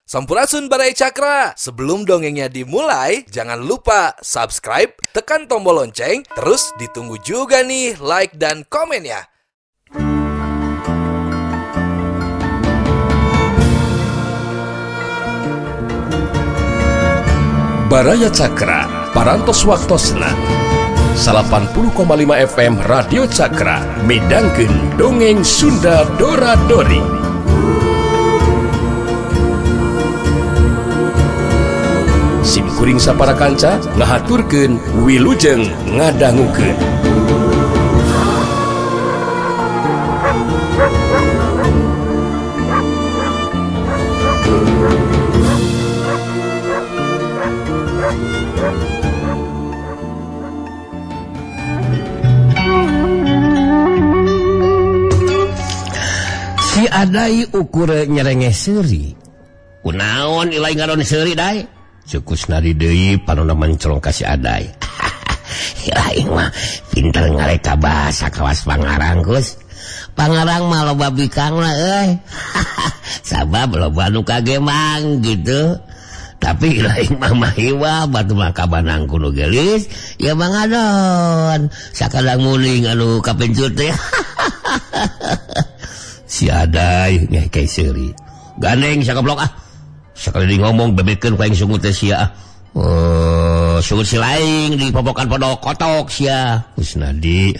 Sampurasun Baraya Cakra. Sebelum dongengnya dimulai, jangan lupa subscribe, tekan tombol lonceng, terus ditunggu juga nih like dan komennya. Baraya Cakra, Parantos Waktosna 80,5 FM Radio Cakra midangkeun dongeng Sunda Dora Dori. Sim kuring sapara kanca ngahaturkeun wilujeng ngadangukeun. Si Adai ukur nyerengeh seuri. Kunaon ilai ngaron seuri dai? Cekus nari deui panona mencelong ka si Adai. Ilaing mah pinter ngareka bahasa kawas Pangarang, Kus. Pangarang mah loba bikangna euy. Sabab loba nu kagemang gitu. Tapi ilaing mah mahiwa batu mah kabanang kudu geulis, ya mangadon. Sakadang muning anu kapencut teh. Si Adai ngehkei seuri. Gandeng sakablok ah. Sekali di ngomong bebekeun ku aing sungut teh sia ah. Oh, sungut si laing di popokan podok kotok sia. Kusnadi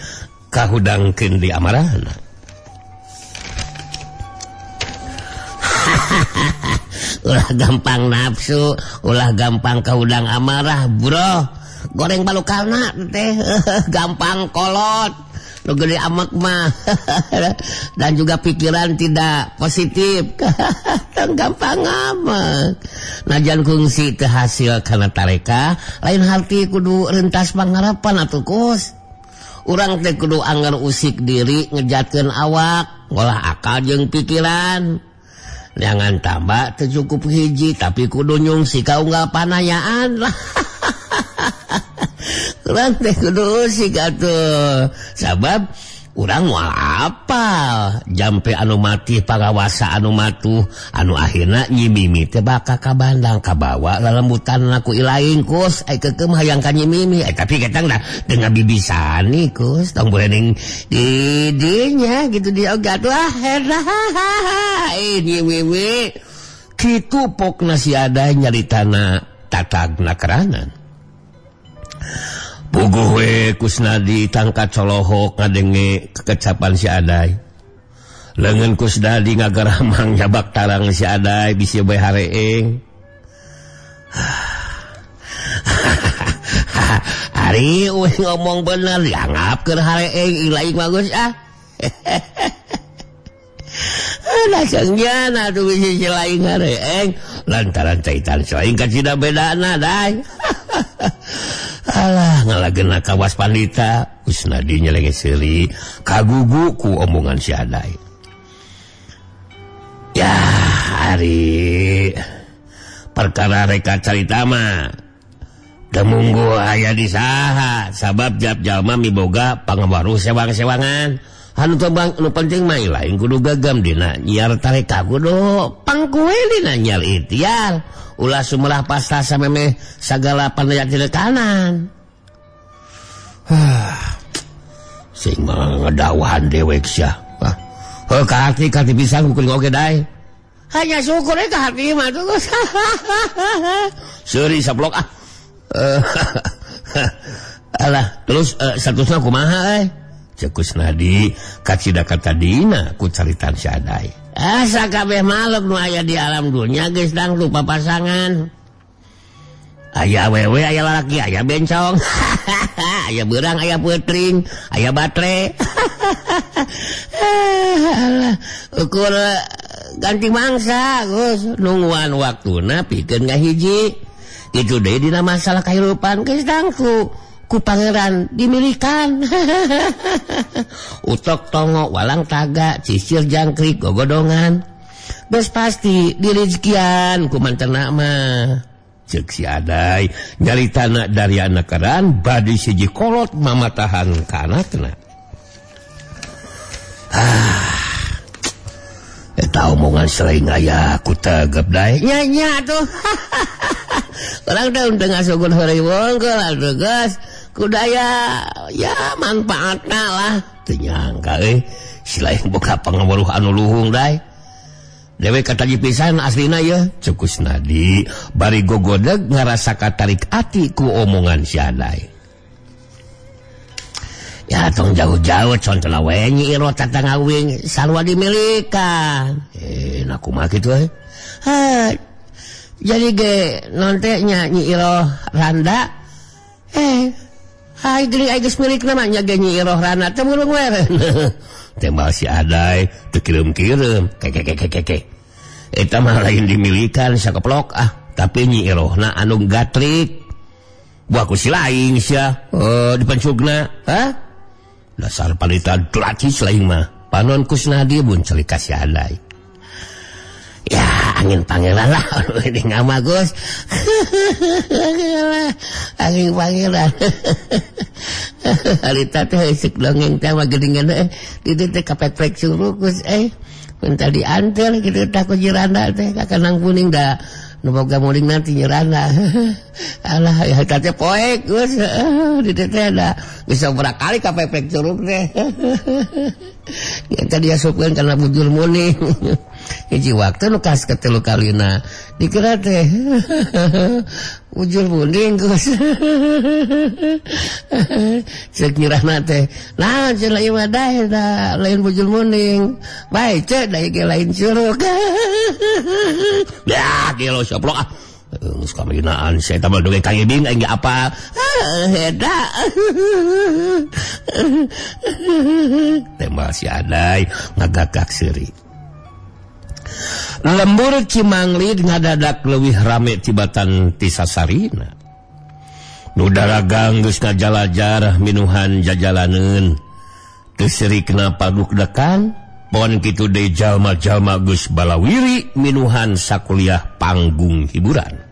kahudangkeun di amarahna. Ulah gampang nafsu, ulah gampang kahudang amarah, bro. Goreng balukalna teh gampang kolot. Lu gede amak mah dan juga pikiran tidak positif. Gampang amat. Najan kungsi teu hasil kana tareka, lain hati kudu rentas pangharapan atuh Kus. Urang teh kudu anggar usik diri ngejatkeun awak, ngolah akal jeung pikiran. Jangan tambah teu cukup hiji tapi kudu nyungsi ka unggal panayaan lah. Urang teh kudu usik atuh. Sabab urang moal apal jampe anu mati pangawasa anu matuh anu akhirna Nyi Mimi teh bakal ka bandang kabawa lalembutan ku ilaing Kus. Ai keukeuh hayang ka Nyi Mimi. Tapi ketang dah teu ngabibisani Kus. Tong borening di dinya gitu diogat wah Nyi Mimi. Kitu pokna si Adai nyaritana tatagna keranan. Puguh we Kusnadi tangkat colohok ngadenge kekecapan si Adai. Leungeun Kusnadi ngagaramang nyabak tarang si Adai bisi bae hareeng. Ari we ngomong bener dianggap keur hareeng ilaing bagus ah. Lasengnya atuh bisi si laing hareeng lantaran caitan si laing kacida bedana dai. Alah ngalagena kawas pandita Kusnadi nyelenge seuri kagugu ku omongan si Adai. Ya ari perkara reka carita mah teu munggu aya di saha sabab jap jalma miboga pangawaruh sewang-sewangan. Anu tembang nu penting mah lain kudu gagam dina nyiar tareka kudu pangkuwe dina nyiar ikhtiar. Ulah sumelah pasta samemeh sagala pandaya tina kanan. Sing mah ngedakwahan dewek sia. Heuh ka hati ka pisan kuring oge dae. Hanya syukur ka hati mah tuh. Seuri sablok ah. Alah, terus statusna kumaha euy? Ceuk Kusnadi kacida katadina ku caritan si Adai. Asa kabeh makhluk nu aya di alam dunya geus dangdu papasangan. Aya awewe, aya lalaki, aya bencong. Aya beurang, aya peuting, aya batre. Alah, ukur ganti mangsa, Gus. Nungguan waktuna pikeun ngahiji. Kitu deui dina masalah kahirupan geus dangku ku pangeran dimilikan. Utok tongo walang taga cicir jangkrik gogodongan geus pasti dirizkian ku mantena mah. Ceuk si Adai nyaritana dari anak keran badi siji kolot mamatahan ka anakna. Eta omongan selain aya ku tegep dae nya nya atuh. Urang teh teu ngasugun heureuy wungkul atuh geus kudaya ya manfaatna lah. Teu nyangka euy si lain boga pangaweruh anu luhung dae. Dewe kataji pisan aslina ye cek Kusnadi bari gogodeg ngarasa katarik ati ku omongan si Adai. Ya tong jauh-jauh contohna we Nyi Iroh tatangawing sarua dimilikan. Nah kumaha kitu we? Ha, jadi ge non teh nya Nyi Iroh Randa hai geuning ai geus milikna mah nya ge Nyi Iroh Randa teh mulung we. Tembal si Adai teu kireum-kireum kekekekeke. Eta mah lain dimilikan sakeplok ah, tapi Nyi Irohna anu gatrik. Buah ku si lain sia dipancugna, hah? Dasar palita gratis lain mah. Panon Kusnadi buncelik ka si Adai. Ya angin pangeran lah ini ngama Gus. Angin pangeran. Harita teh sik dongeng teh mah geuningan di dieu teh kapetrek curug Gus minta diantar kitu tah ku jiranda teh ka kanang kuning da nu boga muling nanti nyerana. Alah ya eta teh poek Gus di dieu teh da geus sabaraha kali kapeprek curug teh. Ya tadi asupkeun kana bujur muning. Hiji waktu nu kas ketelu kalina dikira teh bujur muning Gus. Cek nyerahna teh nah cenah ieu mah da lain bujur muning bae cek da ieu lain curug. Ya gelo soplok ah. Geus kaminaan saya tambah dongeng Kang Ibing aing ge apa eta. Tembal si Adai ngagagak seuri. Lembur Cimanglid ngadadak leuwih rame tibatan ti sasarina. Nu daragang geus ngajalajar minuhan jajalaneun. Teu seurikna padukdekan, pon kitu deui jalma-jalma geus balawiri minuhan sakuliah panggung hiburan.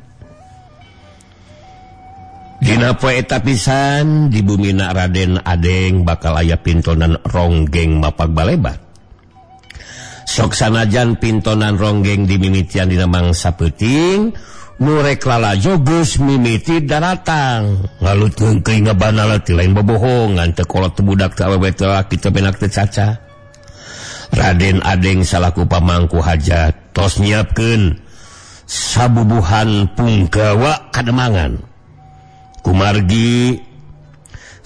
Dina poe eta pisan di bumina Raden Adeng bakal aya pintonan ronggeng mapag balebat. Sok sanajan pintonan ronggeng dimimitian dina mangsa peuting, nu rek lalajo geus mimiti daratang. Ngalut ngeungkeung ngabanala ti lain bobohongan teu kolot teu budak teu awewe teu laki teu benak teu caca. Raden Adeng salaku pamangku hajat tos nyiapkeun sabubuhan punggawa kademangan. Kumargi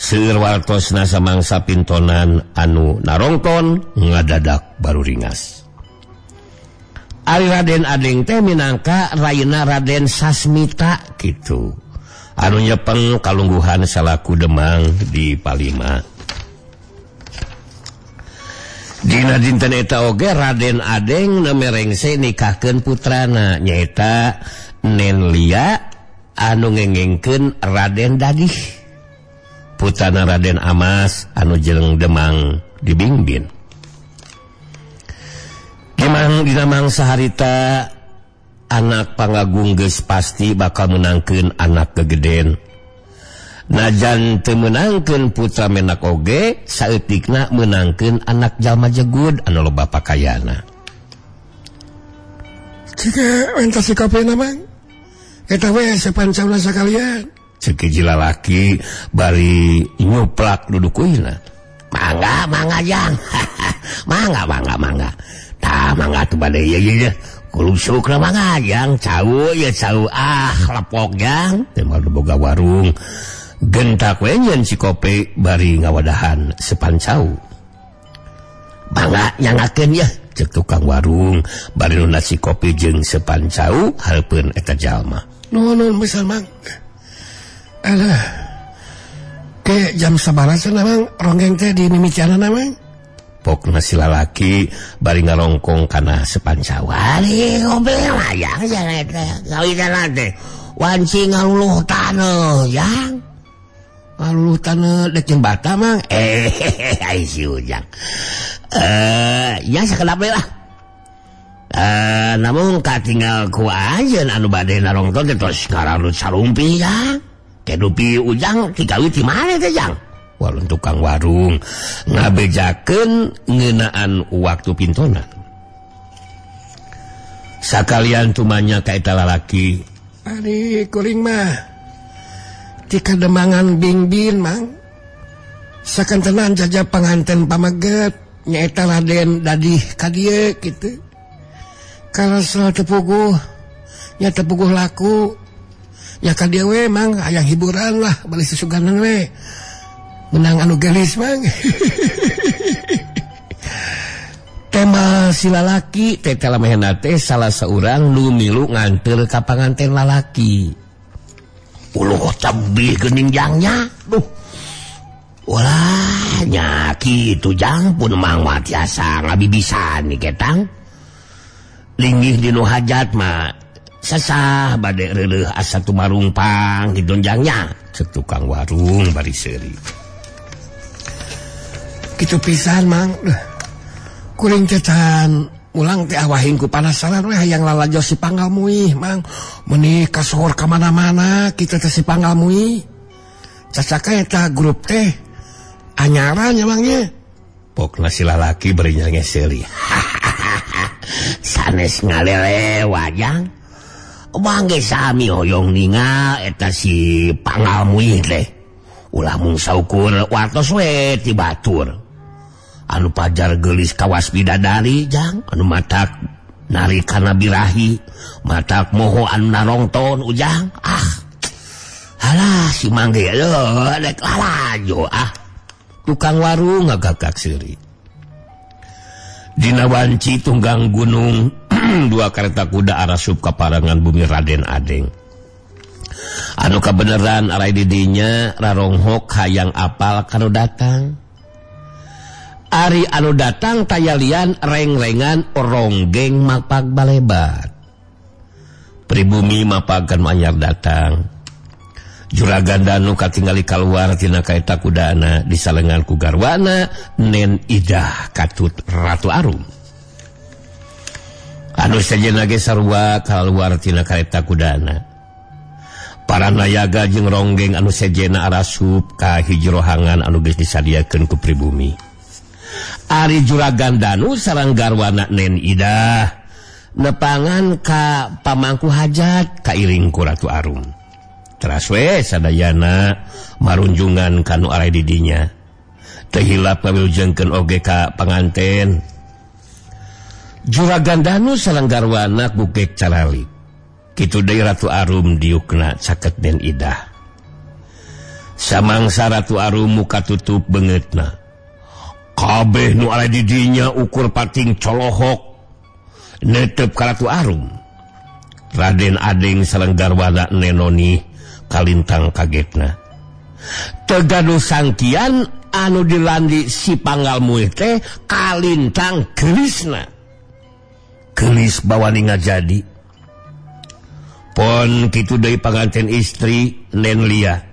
seueur wartosna samangsa pintonan anu narongton ngadadak baru ringas. Ari Raden Adeng teh minangka rayina Raden Sasmita kitu. Anu nyepeng kalungguhan salaku Demang di Palima. Dina dinten eta oge Raden Adeng nemerengse nikahkeun putrana nyaeta Nenlia anu ngengengkeun Raden Dadih. Putrana Raden Amas anu jeung Demang dibingbin. Demang dina mangsa harita anak pangagung geus pasti bakal menangkeun anak gegeden. Najan teu meunangkeun putra menak oge saeutikna meunangkeun anak jalma jegud anu loba pakayana. Jika entas sikapna Mang, eta we sapancauna sakalian. Cek hiji lalaki bari nyuplak dudukuina. Mangga mangga jang. Mangga mangga mangga. Tah mangga tuh bade ieu ieu. Kulub sukna mangga jang cau ieu cau ah lepok jang. Teh mah boga warung. Gentak we nyeun si kopi bari ngawadahan sepancau. Mangga nyangakeun yeuh cek tukang warung bari nu nasi kopi jeung sepancau hareupeun eta jalma. Nuhun nuhun pisan Mang. Alah. Ke jam sabaraha Mang ronggeng teh di mimitianana Mang? Pokna si lalaki bari ngarongkong kana sepancau. Ari ngopi layang jangan teh kawitan teh. Wanci ngaluluh taneuh jang. Ngaluluh taneuh dek jeung bata Mang. Ai si Ujang. Ya sakedap we lah. Namun katinggal ku anjeun anu bade narongton teh tos ngaralut sarumpi jang. Kedupi Ujang digawe di mana teh jang? Walun tukang warung ngabejakeun ngeunaan waktu pintonan. Sakalian tumanya ka eta lalaki. Ari kuring mah ti kademangan Bingbin Mang. Sakantenan jajah panganten pameget nyaeta Raden Dadih ka dieu kitu. Karasa teu puguh nya teu puguh laku. Nya ka dieu we Mang hayang hiburan lah bali susuganan we. Menang anu gelis Mang. Tema si lalaki teh lamehna teh salah seorang nu milu nganteur ka panganten lalaki. Uluh tebih geuning jangnya. Duh. Ulah nya kitu jang pun Mang mah tiasa ngabibisan nih ketang. Linggih dinu hajat mah sesah bade reuleuh asa tumarungpang kitu jangnya. Cek tukang warung bari seuri. Kitu pisan Mang. Kuring teh can ulang teh awahing ku panasaran we hayang lalajo si panggal muih Mang. Meuni kasohor ka mana-mana kitu teh si panggal muih. Cacaka eta grup teh anyaran nya Mang nya. Pokna si lalaki bari nyange seuri. Sanes ngalele wajang. Mang ge sami hoyong ningal eta si panggal muih teh. Ulah mung saukur wartos we ti batur. Anu pajar geulis kawas bidadari jang, anu matak nari kana birahi, matak moho anu narongton ujang. Ah. Halah si Mang ge leuh rek lalajo ah. Tukang warung ngagagak seuri. Dina wanci tunggang gunung dua kereta kuda arasup ka parangan bumi Raden Adeng. Anu kabeneran arai didinya raronghok hayang apal kanu datang. Ari anu datang tayalian reng-rengan ronggeng mapag balebat. Pribumi mapagan anyar datang. Juragan Danu katingali kaluar tina kaeta kudana disalengan ku garwana Nen Idah katut Ratu Arum. Anu sejenna ge sarua kaluar tina kaeta kudana. Para nayaga jeung ronggeng anu sejenna arasup ka hiji rohangan anu geus disadiakeun ku pribumi. Ari Juragan Danu sareng garwana Nen Idah nepangan ka pamangku hajat kairing ku Ratu Arum. Teras we sadayana marunjungan kanu arai didinya. Teu hilap ngawilujengkeun oge ka panganten. Juragan Danu sareng garwana gugek caralik. Kitu deui Ratu Arum diukna caket Nen Idah. Samangsa Ratu Arum muka tutup beungeutna. Kabeh nu ala didinya ukur pating colohok netep ka Ratu Arum. Raden Adeng sareng garwana Nenoni kalintang kagetna. Teu gaduh sangkian anu dilandi si panggal muih teh kalintang geulisna. Geulis bawani ngajadi. Pon kitu deui panganten istri Nen Lia.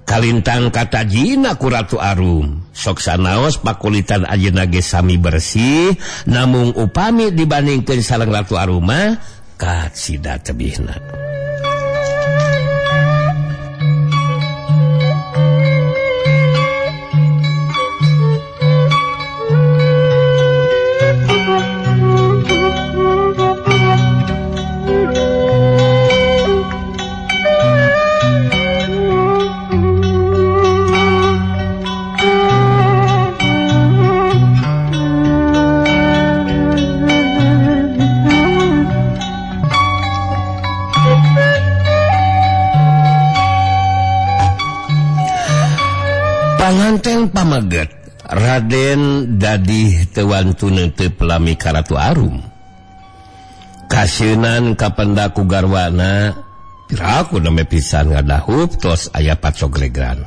Kalintang katajina ku Ratu Arum. Sok sanaos pakulitan ayeuna ge sami bersih, namung upami dibandingkeun sareng Ratu Arum mah kacida tebihna. Panganten pameget Raden Dadih teu wantu neuteup lami ka Ratu Arum. Kaseunan kapenda ku garwana piraku neme pisan ngadahup tos aya pacogregan.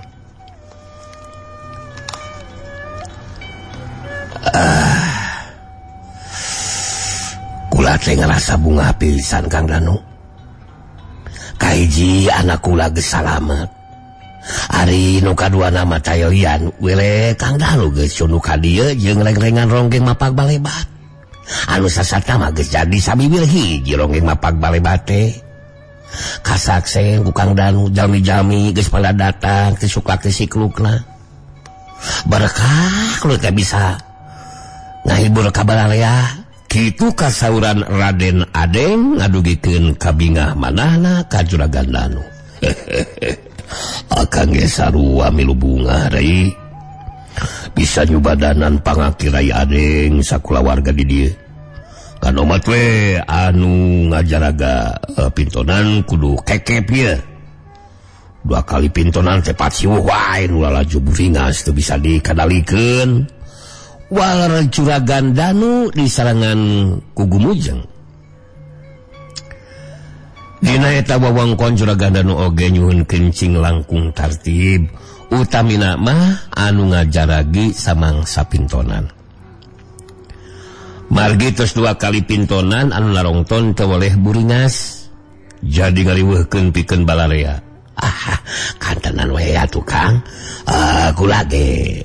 Kula teh ngarasa bungah pisan Kang Danu. Kahiji anak kula geus salamet. Ari nu kadua nama tayolian wele Kang Danu geus nu ka dieu jeung reng-rengan ronggeng mapag balebat. Anu sasata mah geus jadi sabiwil hiji ronggeng mapag balebat teh. Kasakseng ku Kang Danu jalmi-jalmi geus pada datang teh suka teh siklukna. Berkah lu teh bisa ngahibur ka balarea Kitu kasauran Raden Adeng ngadugikeun kabingah manahna ka Juragan Danu. Akang ge sarua milu bungah deui. Bisa nyubadanan pangaki Rai Adeng sakulawarga di dieu. Kanomat we anu ngajaraga pintonan kudu kekep ieu. Dua kali pintonan teh paciwuh wae nu lalajo buringas teu bisa dikadalikeun. Waler Juragan Danu disarangan ku Gumujeng. Dina eta wewengkon Juragan Danu oge nyuhun kencing langkung tartib, utamina mah anu ngajaragi samangsa pintonan. Margi tos dua kali pintonan anu larongton teu boleh buringas, jadi ngariweuhkeun pikeun balarea. Ah, kantenan we atuh Kang. Kula ge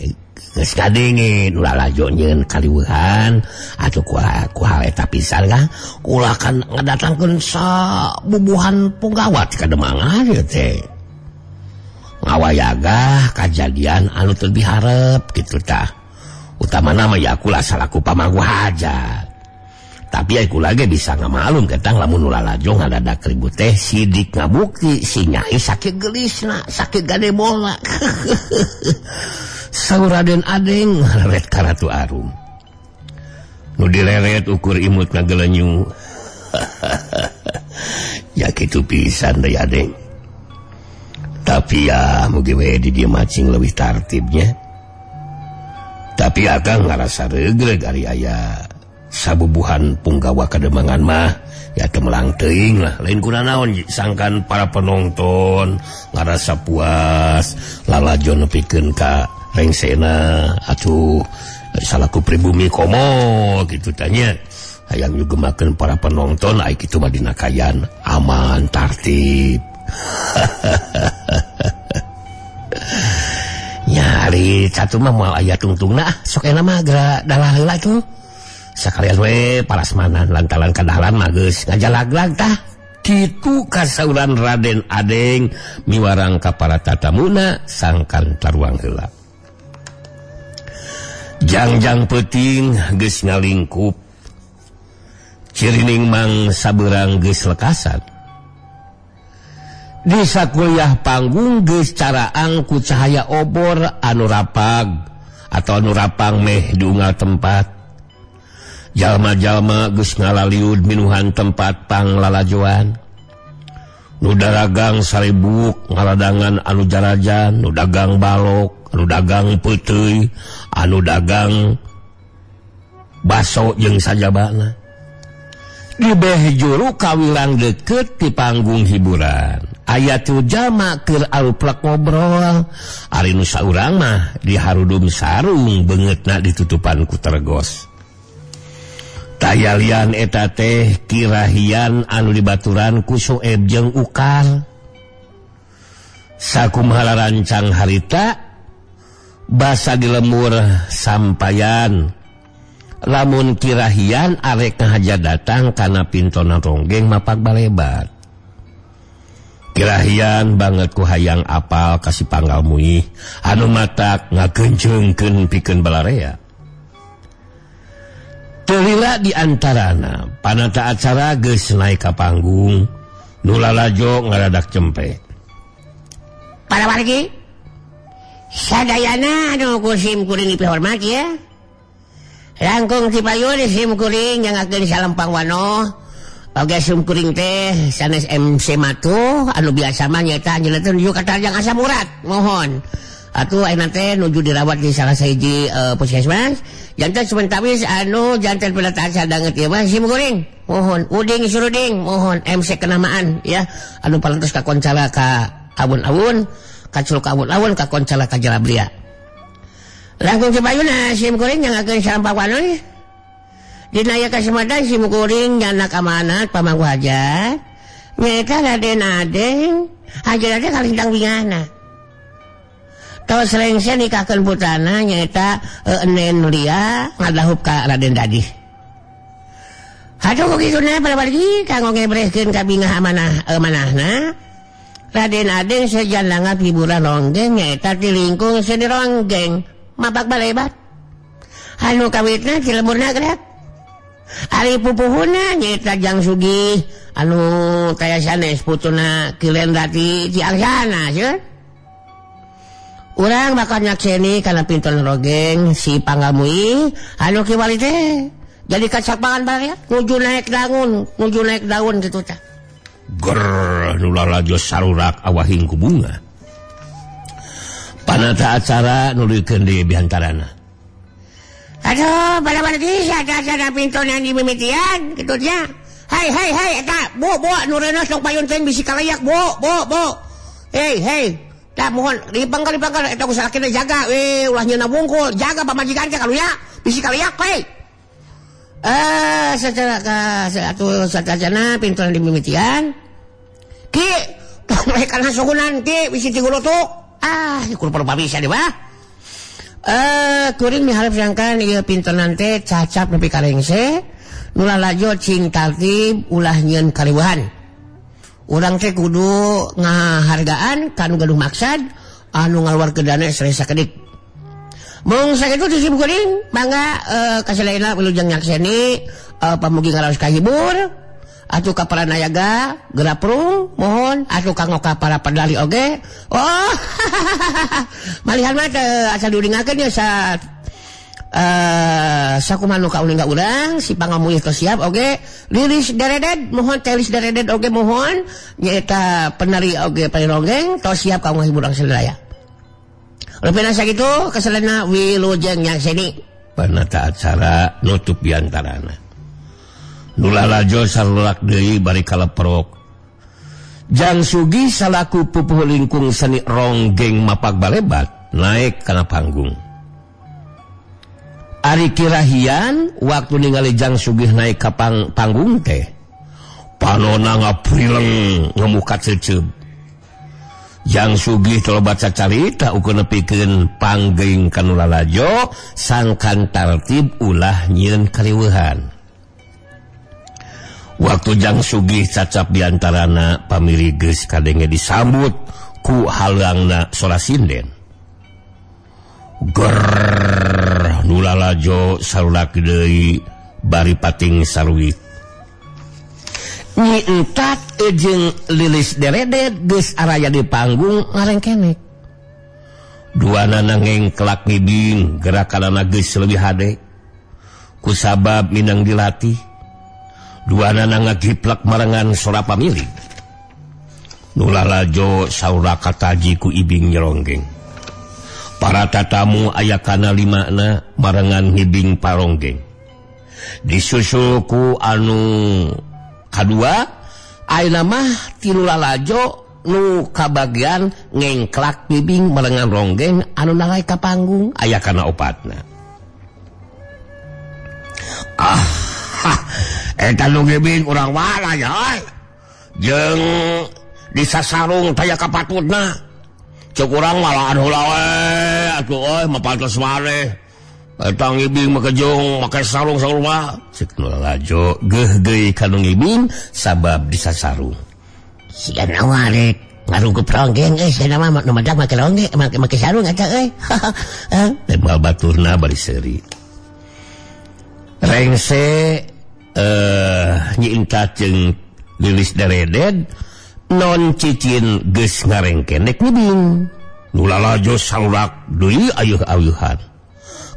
geus kadingin ulah lalajo nyeun kaliweuhan atuh ku hal eta pisan Kang. Kula kan ngadatangkeun sabubuhan punggawa ti kademangan ieu teh. Ngawayagah kajadian anu teu diharep kitu tah. Utamana mah ya kula salaku pamangku hajat. Tapi ya kula ge bisa ngamalum ketang lamun ulah lalajo ngadadak ribut teh sidik ngabukti si nyai sakit gelisna, sakit gade bola. Saur Raden Adeng ngareret ka Ratu Arum. Nu dileret ukur imut ngagelenyu. Ya kitu pisan deui Adeng. Tapi ya mugi we di dieu macing leuwih tartibnya. Tapi akang ngarasa regreg ari aya sabubuhan punggawa kademangan mah ya teu melang teuing lah, lain kuna naon sangkan para penonton ngarasa puas lalajo nepikeun ka rengsena atuh salaku pribumi komo kitu tanya hayang nyugemakeun para penonton ai kitu mah dina kayan aman tartib. Nyari satu mah moal aya tungtungna sok enak mah geura dalah heula tuh. Sakalian we parasmanan lantaran kadahalan mah geus ngajalaglag tah. Kitu kasauran Raden Adeng miwarang ka para tatamuna sangkan taruang heula. Jangjang peuting geus ngalingkup. Cirining mang sabeurang geus lekasan. Di sakuliah panggung geus caraang ku cahaya obor anu rapag atau anu rapang meh diunggal tempat. Jalma-jalma geus ngalaliud minuhan tempat panglalajoan. Nu daragang saribuk ngaladangan anu jarajan, nu dagang balok, anu dagang peuteuy, anu dagang baso jeung sajabana. Di beh juru kawilang deukeut ti panggung hiburan. Aya tu jalma keur aruplek ngobrol, ari nu saurang mah diharudum sarung beungeutna ditutupan ku tergos. Tayalian eta teh kirahian anu dibaturan ku Soeb jeung Ukar. Sakumaha rancang harita basa di lemur sampayan. Lamun kirahian arek ngahaja datang kana pintona ronggeng mapak balebat. Kirahian banget ku hayang apal kasih panggal muih anu matak ngagenceungkeun pikeun balarea. Telila di antarana panata acara geus naik ka panggung nu lalajo ngaradak cempe. Para wargi sadayana anu ku sim kuring dipihormat ya. Langkung tipayun sim kuring nyangakeun salempang wano. Oge sim kuring teh sanes MC Matu anu biasa mah nyaeta anjeunna teh nuju katarjang asam urat mohon. Atuh ayeuna teh nuju dirawat di salah sahiji puskesmas. Janten sementawis anu janten penataan sadanget ieu mah sim kuring mohon uding suruding mohon MC kenamaan ya anu palentos kakoncala ka awun-awun kacul ka awun-awun kakoncala ka jalabria. Langkung cepayuna sim kuring nyangakeun sampah wano. Dina aya kasempatan sim kuring nyanak amanat pamangku hajat nyaeta Raden Adeng hajat teh kalintang bingahna. Tos rengse nikahkeun putrana nyaeta Enen Lia ngadahup ka Raden Dadih. Haduh ku kituna pada wargi kanggo ngebrehkeun ka bingah amanah manahna. Raden Adeng sejan langgap hiburan ronggeng nyaeta ti lingkung seni ronggeng mapak balebat. Anu kawitna ti lemurna gerak. Ari pupuhuna nyaeta Jang Sugih anu kaya sanes putuna Ki Lendrati Ki Arsana sieun. Urang bakal nyakseni kana pinton rogeng si Panggamui anu kiwari teh jadi kacapangan baraya nuju naik daun kitu tah. Ger nu lalajo sarurak awahing ku bunga. Panata acara nuluykeun deui biantarana. Aduh, bala-bala bisa acara pintonan di mimitian kitu nya. Hai hai hai eta bu bu nu reuneus tong payun teh bisi kalayak bu bu bu. Hei hei, tah mohon dipangkal eta ku salakina jaga we ulah nyeuna bungkul, jaga pamajikan teh kalunya bisi kalayak we. Secara ka atuh satacana pintonan di mimitian. Ki, tong mereka sugunan ki bisi tigulutuk. Ah, kudu bisa deh bah. Kuring miharep sangkan ieu pintonan teh cacap nepi ka rengse nu lalajo cing tartib ulah nyieun kariweuhan. Urang teh kudu ngahargaan ka nu gaduh maksad anu ngaluarkeun dana saresa sakedik. Mung sakitu ti sim kuring mangga kasalaina wilujeng nyakseni pamugi ngaraos kahibur. Atuh ka para nayaga geraprung mohon atuh kanggo ka para pedali oge. Oh malihan mah teu asa diuningakeun nya sa sakumaha nu kauninga urang si Pangamuih tos siap oge lilis dereded mohon telis dereded oge mohon nyaeta penari oge parirongeng tos siap kanggo ngahibur urang sadaya. Rupina sakitu keselena wilujeng nyakseni. Panata acara nutup biantarana. Nu lalajo sarulak deui bari kaleprok. Jang Sugih salaku pupuh lingkung seni ronggeng mapak balebat naik kana panggung. Ari kirahian waktu ningali Jang Sugih naik ka panggung teh panona ngaprileng ngemuka ceceub. Jang Sugih teu baca carita ukur nepikeun panggeng ka nu lalajo sangkan tartib ulah nyieun kariweuhan. Waktu Jang Sugih cacap diantarana pamiri geus kadenge disambut ku halangna sora sinden. Gerr nu lalajo sarulak deui bari pating saruit. Nyi Entat jeung Lilis Deredet geus araya di panggung ngarengkenek. Duanana ngengklak ngibing gerakanana geus leuwih hade. Kusabab minang dilatih. Duanana ngagiplak marengan sora pamili. Nu lalajo saura kataji ku ibing nyeronggeng. Para tatamu aya kana limana marengan ngibing paronggeng. Disusul ku anu kadua ayeuna mah tilu lalajo nu kabagian ngengklak ngibing marengan ronggeng anu nalai ka panggung aya kana opatna. Ah eta nu ngibing urang wala ya jeung disasarung taya kapatutna cek urang malah heula we atuh euy mapantes maneh eta ngibing make jeung make sarung sarua cek nu lalajo geuh deui ka nu ngibing sabab disasarung. Siga nawa rek ngarungkup ronggeng euy sia mah nu madak make ronggeng make sarung eta euy. Tembal baturna bari seuri. Rengse Nyi Entat jeung Lilis Dereded non cicin geus ngarengkenek ngibing. Nu lalajo sarurak deui ayeuh-ayeuhan.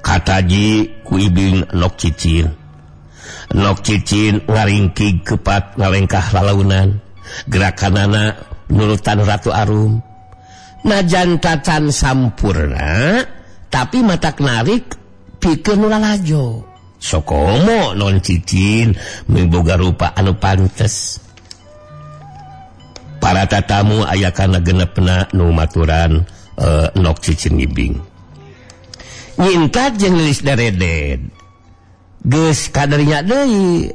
Kataji ku ibing nok cicin. Nok cicin ngaringkig kepat ngalengkah lalaunan. Gerakanana nurutan Ratu Arum. Najan tacan sampurna tapi matak narik pikeun nu lalajo. Sokomo non cicin miboga rupa anu pantes. Para tatamu aya kana genepna nu maturan nok cicin ngibing. Nyi Entat jeung Lilis Dereded geus kadarinya deui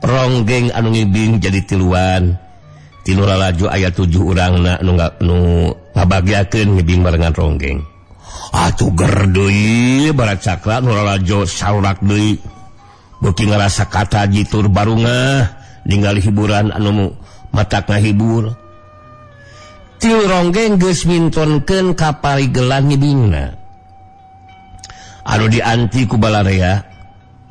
ronggeng anu ngibing jadi tiluan. Tilu lalajo aya 7 urangna nu ngabagiakeun ngibing barengan ronggeng. Atuh ger deui barat cakra nu lalajo sarurak deui. Beuki ngarasa kata jitur barungah ningali hiburan anu matak ngahibur. Tilu ronggeng geus mintonkeun ka parigelan ngibingna. Anu dianti ku balarea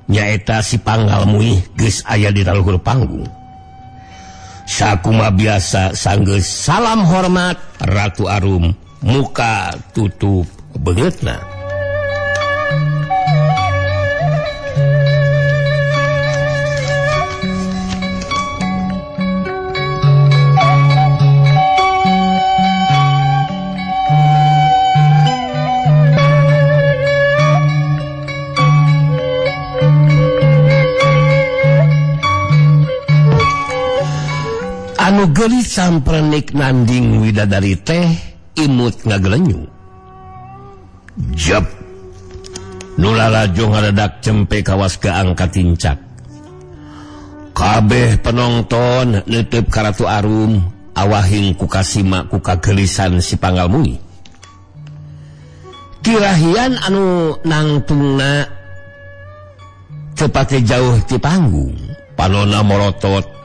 Nyaeta si Panggal Muih geus aya di laluhur panggung. Sakuma biasa sanggeus salam hormat Ratu Arum muka tutup beungeutna. Anu geulis samprenik nanding widadari teh imut ngagelenyu. Jep. Nu lalajo ngadadak cempe kawas keangkat tincak. Kabeh penonton neuteub ka Ratu Arum awahing ku kasima ku kagelisan si Panggal Muih. Kirahian anu nangtungna teu pake jauh ti panggung, panona morotot.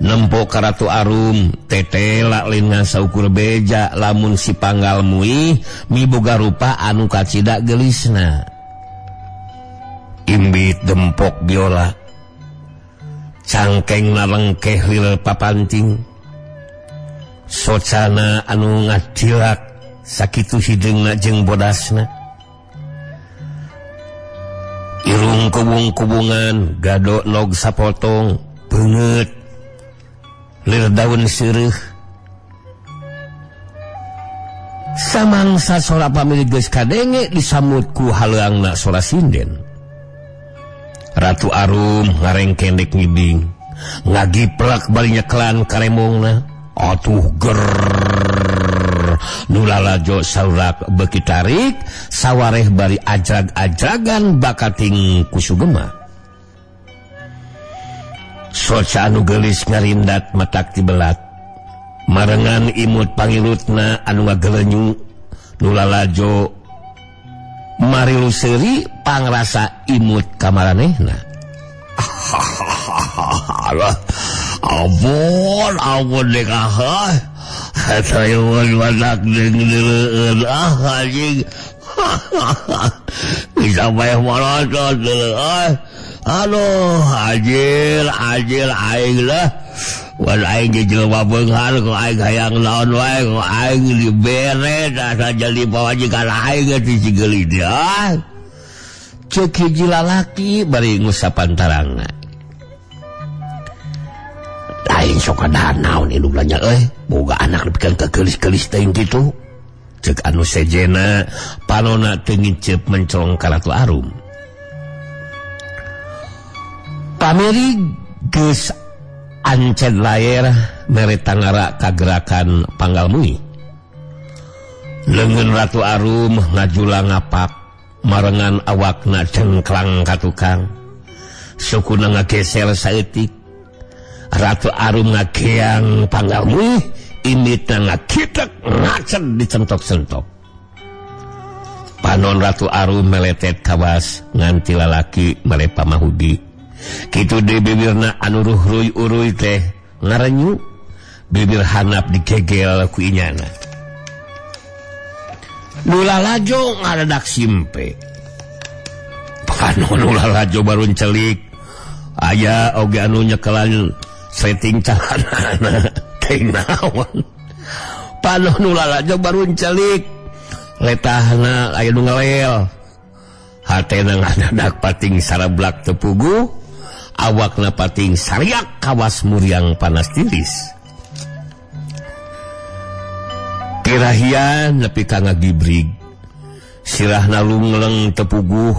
Nempo ka Ratu Arum tetela lina saukur beja lamun si Panggal Muih miboga rupa anu kacida gelisna. Imbit dempok biola, cangkengna lengkeh lil papanting, socana anu ngacilak sakitu hideungna jeung bodasna, irung kubung-kubungan gado nog sapotong beungeut lir daun sirih. Samangsa sora pamili geus kadenge disamut ku haleuangna sora sinden. Ratu Arum ngarengkendek ngibing, ngagiplak bari nyekelan karemongna. Atuh gerrrr, nu lalajo saurak beuki tarik, sawareh bari ajrag-ajragan bakating ku sugema. Soca anu geulis ngarindat matak tibelat, marengan imut pangirutna anu ngagelenyu, nu lalajo marilu seuri pangrasa imut kamaranehna. Ampun, ampun dek ah. Saya masak jeung dileueun ah anjing. Bisa bae morotot ah. Aduh, ajil, ajil aing lah. Wan aing ge jelema beunghar ku aing hayang naon wae ku aing dibere asa jadi pamajikan aing ge si geulis ah. Ceuk hiji lalaki bari ngusapan tarangna. Lain sok naon indungna nya euy, boga anak nepikeun ka geulis-geulis teuing kitu. Ceuk anu sejena panona teu ngiceup mencolong ka Ratu Arum. Pamiri geus ancen layer mere tangara kagerakan Panggal Muih. Leungeun Ratu Arum ngajula ngapak, marengan awakna cengklang ka tukang. Sukuna ngageser saeutik. Ratu Arum ngageang Panggal Muih, imitna ngakitek ngacet dicentok-centok. Panon Ratu Arum meletet kawas nganti lalaki mere pamahugi. Kitu deui bibirna anu ruhruy-uruy teh ngarenyu, bibir hanap digegel ku inyana. Nu lalajo ngadadak simpe. Panon nu lalajo barun celik, aya oge anu nyekelan setting calanana teh naon. Panon nu lalajo barun celik, letahna aya nu ngelel. Hatena ngadadak pating sarablak teu puguh, awakna pating sariak kawas muriang panas tiris. Kirahian nepi ka ngagibrig, sirahna lungleng tepuguh,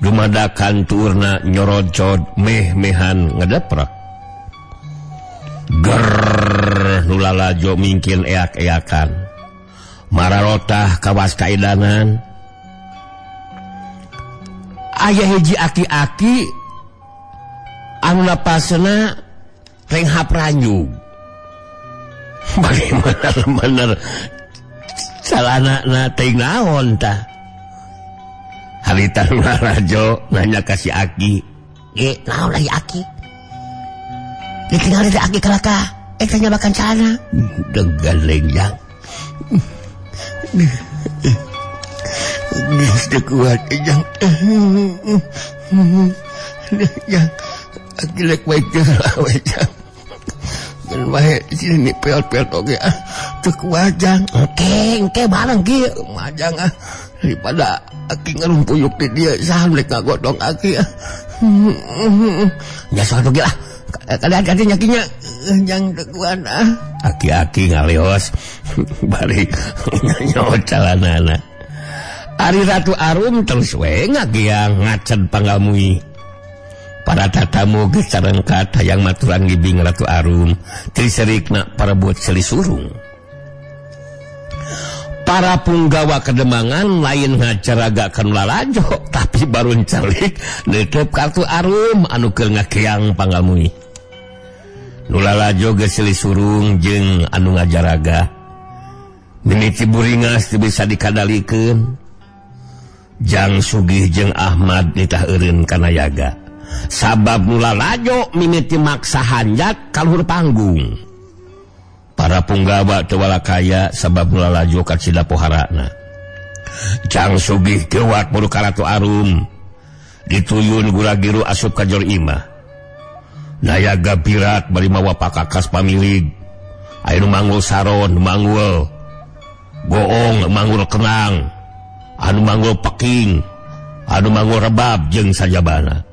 dumadakan tuurna nyorocod meh-mehan ngedeprak. Gerrrr, nu lalajo mingkin eak-eakan, mararotah kawas kaidanan. Aya hiji aki-aki anu napasna renghap ranjug. Bagaimana bener calanana teh naon tah? Harita nu lalajo nanya ka si aki, "Ge, naon lagi aki?" Ditinggal teh aki kalaka, eta nyabakan calana. Degan lengjang. Geus teu kuat ejang. Jang aki lek baik we jang. Dan bae sini peot-peot oge ah teu kuat jang. Engke bareng kieu majang ah daripada aki ngarumpuyuk di dieu saha rek ngagodong aki ah. Nya sok oge lah. Kadang-kadang nyakinya jang teu kuat ah. Aki-aki ngaleos bari nyonyot calanana. Ari Ratu Arum terus we ngagiang ngacen panggamui. Para tatamu geus carengkat hayang maturan ngibing Ratu Arum triserikna parebut seli surung. Para punggawa kedemangan lain ngacaraga ka nu lalajo tapi barun celik neuteub ka Ratu Arum anu keur ngakiang panggamui. Nu lalajo geus seli surung jeung anu ngajaraga. Mimiti buringas teu bisa dikadalikeun. Jang Sugih jeung Ahmad nitah eureun kana yaga. Sabab nu lalajo mimiti maksa hanjat ka luhur panggung. Para punggawa teu walakaya sabab nu lalajo kacida poharana. Jang Sugih kewat buru ka Ratu Arum. Dituyun guragiru asup ka jor imah. Nayaga pirat bari mawa pakakas pamilig. Aya nu manggul saron, manggul goong, manggul kenang, anu manggul peking, anu manggul rebab jeung sajabana.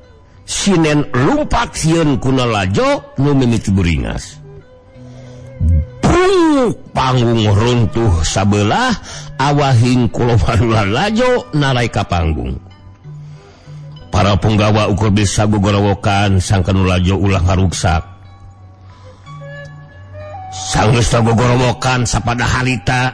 Sinen lumpat sieun ku lalajo nu mimiti buringas. Bruk, panggung runtuh sabelah awahing kulowan lalajo narai ka panggung. Para punggawa ukur bisa gogorowokan sangkan nu lalajo ulah ngaruksak. Sanggeus gogorowokan sapada harita